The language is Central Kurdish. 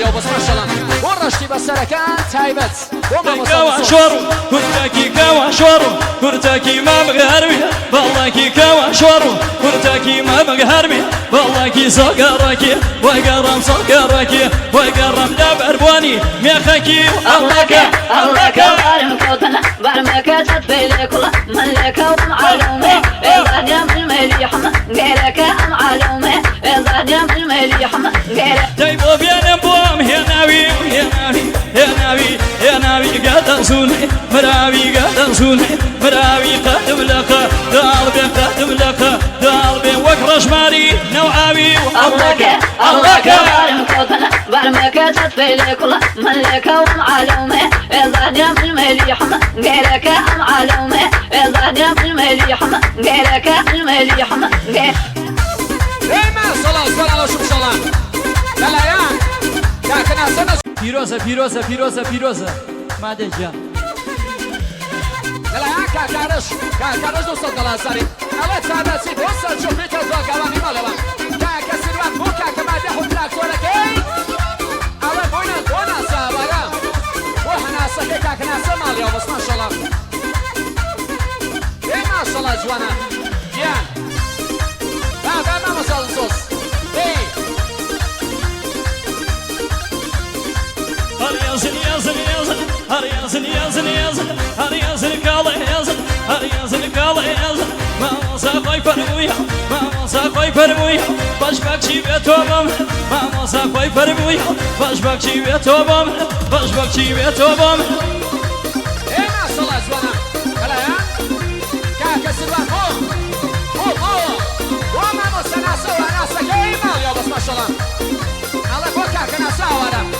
ماڵیەوە بەس ماشەڵا بۆ ڕەشتی بەسەرەکان تایبەت بۆ مامۆستا کاوە دڵسۆز. شۆڕ کورتەکی کاوە شۆڕ کورتەکی مامگ هەرمی باڵاکی کاوە شۆڕ کورتەکی مامگ هەرمی باڵاکی سۆگەڕەکی وەگەڕم سۆگەڕەکی وەگەڕم لە بەربوانی مێخەکی ئەڵەکە ئەڵەکە بارم كوتنا بارمك تطفيلك من لك ومعلومة إذا دم المليح غيرك معلومة إذا دم المليح غيرك دەی بۆ بێنم بۆم هێناوی هێناوی هێناوی هێناوی گەدەزونێ مراوی گەدەزونێ مراوی قەدم لەقە داڵ بێ قەدم لەقە داڵ بێ وەک ڕەشماری نەوعاوی و الله ئەڵەکە الله بارم كوتنا بارمك تطفيلك من لك ومعلومة إذا دم المليح غيرك معلومة إذا دم المليح غيرك المليح غير ئێ ماشەڵا سوال شمشەڵا لەلایەن کاکە ناسە نەس پیرۆزە پیرۆزە پیرۆزە پیرۆزە مادە گیان لەلایەن کاکارش کاکارش 200 دڵازاری ئەوە تابەتی بۆ سەرچۆ پێتە دواگەوانی ماڵەوە کاکە سیروان بۆ کاکە مادەح و تراکتۆرەکەی ئەوە بۆینە بۆ ناساوارە بۆ هەناسەکەی کاکە ناسە ماڵیەوە بەس ماشەڵا ئێ ماشەڵا جوانە گیان با با مامۆستا دڵسۆز ئێ هەر یازن یازن یازن هەر یازن یازن یازن هەر یازن کاڵە یازن هەر یازن کاڵە یازن مامۆسا خۆی فەرموویە مامۆسا خۆی فەرموویە باش بەخشی بێ تۆ بۆم مامۆسا خۆی فەرموویە باش بەخشی بێ تۆ بۆم باش بەخشی بێ تۆ بۆم ئێ ماشەڵا جوانە لەلایەن کاکە سیروان بۆ بۆ بۆ بۆ مامۆستا ناسەوە ناسەکەی ماڵیەوە بەس ماشەڵا.